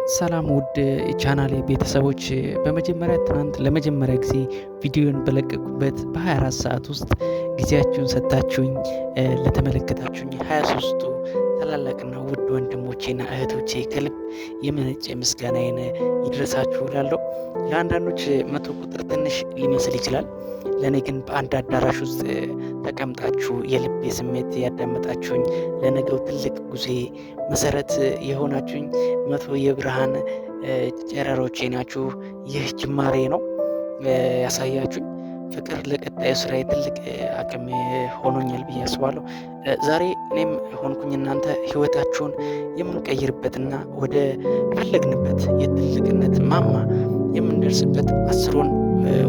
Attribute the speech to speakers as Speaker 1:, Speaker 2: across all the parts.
Speaker 1: ሰላም ውድ የቻናሌ ቤተሰቦች፣ በመጀመሪያ ትናንት ለመጀመሪያ ጊዜ ቪዲዮን በለቀቁበት በ24 ሰዓት ውስጥ ጊዜያችሁን ሰጥታችሁኝ ለተመለከታችሁኝ 23ቱ ታላላቅና ውድ ወንድሞቼና እህቶቼ ከልብ የመነጨ ምስጋናዬን ይድረሳችሁ እላለሁ። ለአንዳንዶች 100 ቁጥር ትንሽ ሊመስል ይችላል። ለእኔ ግን በአንድ አዳራሽ ውስጥ ተቀምጣችሁ የልቤ ስሜት ያዳመጣችሁኝ፣ ለነገው ትልቅ ጉዜ መሰረት የሆናችሁኝ 100 የብርሃን ጨረሮቼ ናችሁ። ይህ ጅማሬ ነው ያሳያችሁኝ ፍቅር ለቀጣዩ ስራዬ ትልቅ አቅም ሆኖኛል ብዬ አስባለሁ። ዛሬ እኔም ሆንኩኝ እናንተ ህይወታችሁን የምንቀይርበትና ወደ ፈለግንበት የትልቅነት ማማ የምንደርስበት 10ሩን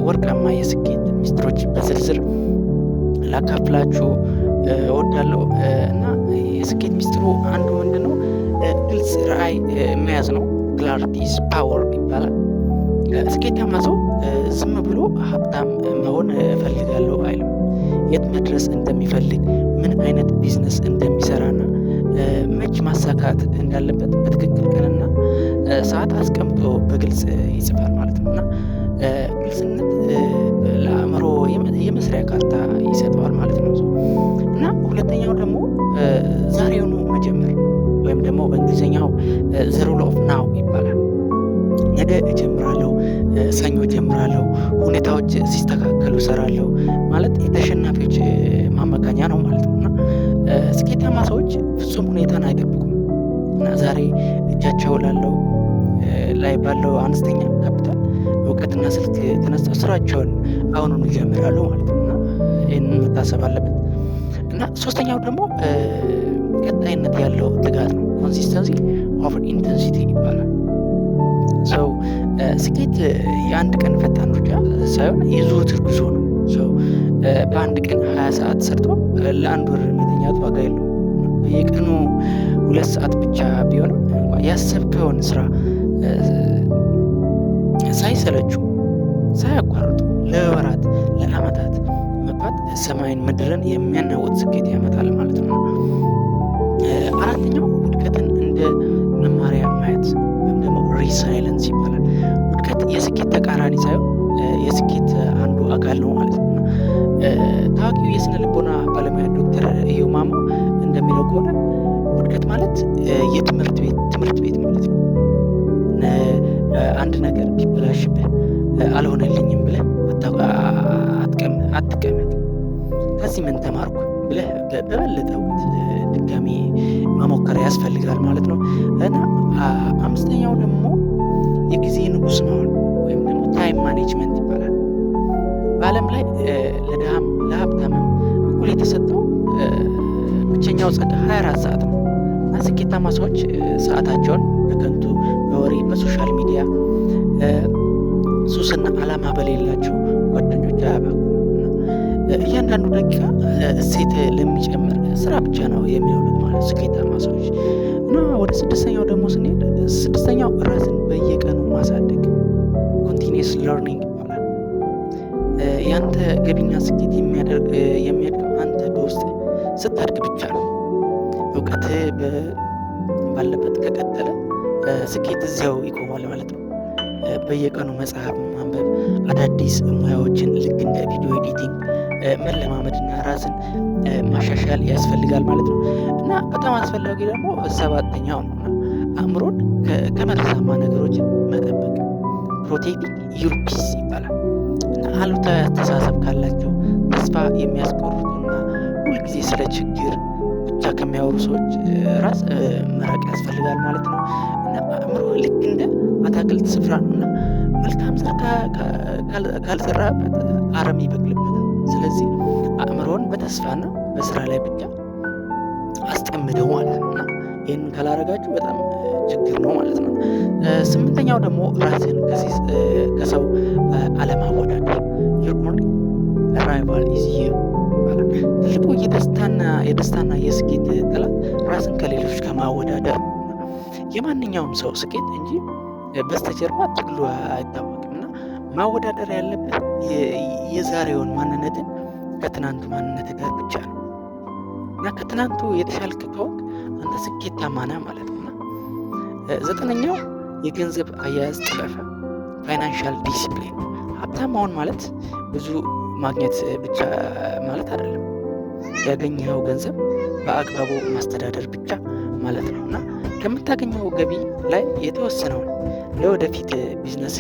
Speaker 1: ወርቃማ የስኬት ሚስጥሮች በዝርዝር ላካፍላችሁ እወዳለሁ። እና የስኬት ሚስጥሩ አንዱ ምንድነው? ግልጽ ራዕይ መያዝ ነው። Clarity is power ይባላል። ስኬታማ ሰው ዝም ብሎ ሀብታም መሆን እፈልጋለሁ አይልም። የት መድረስ እንደሚፈልግ፣ ምን አይነት ቢዝነስ እንደሚሰራና መች ማሳካት እንዳለበት በትክክል ቀንና ሰዓት አስቀምጦ በግልጽ ይጽፋል ማለት ነው። እና ግልጽነት ለአእምሮ የመስሪያ ካርታ ይሰጠዋል ማለት ነው። እና ሁለተኛው ደግሞ ዛሬውኑ መጀመር ወይም ደግሞ በእንግሊዝኛው the rule of now ይባላል። ነገ እጀምራለሁ፣ ሰኞ እጀምራለሁ፣ ሁኔታዎች ሲስተካከሉ እሰራለሁ ማለት የተሸናፊዎች ማመካኛ ነው ማለት ነው። እና ስኬታማ ሰዎች ፍጹም ሁኔታን አይጠብቁም። እና ዛሬ እጃቸው ላለው ላይ ባለው አነስተኛ ካፒታል፣ እውቀትና ስልክ ተነስተው ስራቸውን አሁኑኑ ይጀምራሉ ማለት ነው። እና ይህንን መታሰብ አለበት። እና ሶስተኛው ደግሞ ቀጣይነት ያለው ትጋት ነው። Consistency over intensity ይባላል። So ስኬት የአንድ ቀን ፈጣን ሩጫ ሳይሆን የዘወትር ጉዞ ነው። So በአንድ ቀን 20 ሰዓት ሰርቶ ለአንድ ወር መተኛት ዋጋ የለውም። በየቀኑ 2 ሰዓት ብቻ ቢሆንም እንኳን ያሰብከውን ስራ ሳይሰለቹ፣ ሳያቋርጡ ለወራት፣ ለአመታት መግፋት ሰማይን ምድርን የሚያናውጥ ስኬት ያመጣል ማለት ነው። አራተኛው ውድቀትን እንደ መማሪያ ማየት ወይም ደግሞ resilience ይባላል። ውድቀት የስኬት ተቃራኒ ሳይሆን የስኬት አንዱ አካል ነው ማለት ነው። ታዋቂው የስነ ልቦና ባለሙያ ዶክተር እዮብ ማሞ እንደሚለው ከሆነ ውድቀት ማለት የትምህርት ቤት ትምህርት ቤት ማለት ነው። አንድ ነገር ቢበላሽብህ አልሆነልኝም ብለህ አትቀመጥ። ከዚህ ምን ተማርኩ ብለህ በበለጠ እውቀት ድጋሚ መሞከር ያስፈልጋል ማለት ነው። እና አምስተኛው ደግሞ የጊዜ ንጉስ መሆን ወይም ደግሞ time management ይባላል። በአለም ላይ ለድሃም ለሀብታምም እኩል የተሰጠው ብቸኛው ጸጋ 24 ሰዓት ነው። እና ስኬታማ ሰዎች ሰዓታቸውን በከንቱ፣ በወሬ፣ በ social media ሱስና አላማ በሌላቸው ጓደኞች አያባክኑም። እያንዳንዱ ደቂቃ እሴት ለሚጨምር ስራ ብቻ ነው የሚያውሉት ማለት ስኬታማ ሰዎች። እና ወደ ስድስተኛው ደግሞ ስንሄድ ስድስተኛው ራስን በየቀኑ ማሳደግ continuous learning ይባላል። ያንተ ገቢና ስኬት የሚያድገው አንተ በውስጥ ስታድግ ብቻ ነው። እውቀትህ ባለበት ከቀጠለ ስኬት እዚያው ይቆማል ማለት ነው። በየቀኑ መጽሐፍ ማንበብ፣ አዳዲስ ሙያዎችን ልክ እንደ video editing መለማመድና ራስን ማሻሻል ያስፈልጋል ማለት ነው። እና በጣም አስፈላጊ ደግሞ ሰባተኛው ነው እና አእምሮን ከመርዛማ ነገሮችን መጠበቅ protecting your peace ይባላል። እና አሉታዊ አስተሳሰብ ካላቸው፣ ተስፋ የሚያስቆርጡና ሁልጊዜ ስለ ችግር ብቻ ከሚያወሩ ሰዎች ራስ መራቅ ያስፈልጋል ማለት ነው። እና አእምሮ ልክ እንደ አታክልት ስፍራ ነው እና መልካም ዘር ካልዘራህበት አረም ይበቅልበታል። ስለዚህ አእምሮን በተስፋና በስራ ላይ ብቻ አስጠምደው ማለት ነው። እና ይህንን ካላደረጋችሁ በጣም ችግር ነው ማለት ነው። ስምንተኛው ደግሞ ራስን ከሰው አለማወዳደር your only rival is you ይባላል። ትልቁ የደስታና የስኬት ጠላት ራስን ከሌሎች ከማወዳደር ነው። የማንኛውም ሰው ስኬት እንጂ በስተጀርባ ትግሉ አይታወቅም። እና ማወዳደር ያለብህ የዛሬውን ማንነትን ከትናንቱ ማንነት ጋር ብቻ ነው። እና ከትናንቱ የተሻልክ ከሆንክ አንተ ስኬታማ ነህ ማለት ነው። እና ዘጠነኛው የገንዘብ አያያዝ ጥበብ financial discipline። ሀብታም መሆን ማለት ብዙ ማግኘት ብቻ ማለት አይደለም። ያገኘኸው ገንዘብ በአግባቡ ማስተዳደር ብቻ ማለት ነው። እና ከምታገኘው ገቢ ላይ የተወሰነውን ለወደፊት ቢዝነስ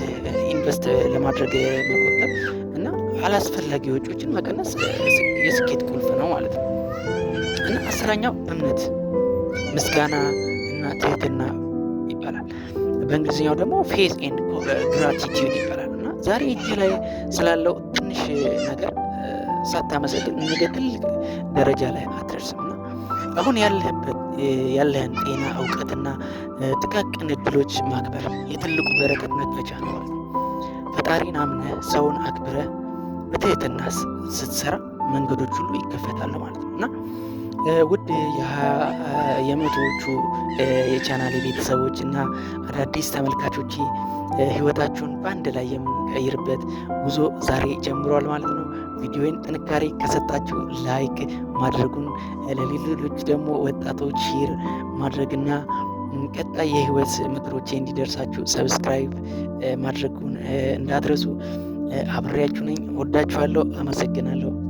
Speaker 1: invest ለማድረግ መቆጠብ እና አላስፈላጊ ወጪዎችን መቀነስ የስኬት ቁልፍ ነው ማለት ነው። እና 10ኛው እምነት፣ ምስጋና እና ትህትና ይባላል። በእንግሊዝኛው ደግሞ faith and gratitude ይባላል። እና ዛሬ እጅ ላይ ስላለው ትንሽ ነገር ሳታመሰግን ነገ ትልቅ ደረጃ ላይ አትደርስም። እና አሁን ያለህበት ያለህን ጤና፣ እውቀትና ጥቃቅን እድሎች ማክበር የትልቁ በረከት መክፈቻ ነው ማለት ነው። ፈጣሪን አምነህ፣ ሰውን አክብረህ፣ በትህትና ስትሰራ መንገዶች ሁሉ ይከፈታሉ ማለት ነው። እና ውድ የመቶዎቹ የቻናሌ ቤተሰቦች እና አዳዲስ ተመልካቾቼ፣ ህይወታችሁን በአንድ ላይ የምንቀይርበት ጉዞ ዛሬ ጀምሯል ማለት ነው። ቪዲዮን ጥንካሬ ከሰጣችሁ like ማድረጉን፣ ለሌሎች ደግሞ ወጣቶች share ማድረግና ቀጣይ የህይወት ምክሮቼ እንዲደርሳችሁ subscribe ማድረጉን እንዳትረሱ። አብሬያችሁ ነኝ። ወዳችኋለሁ። አመሰግናለሁ።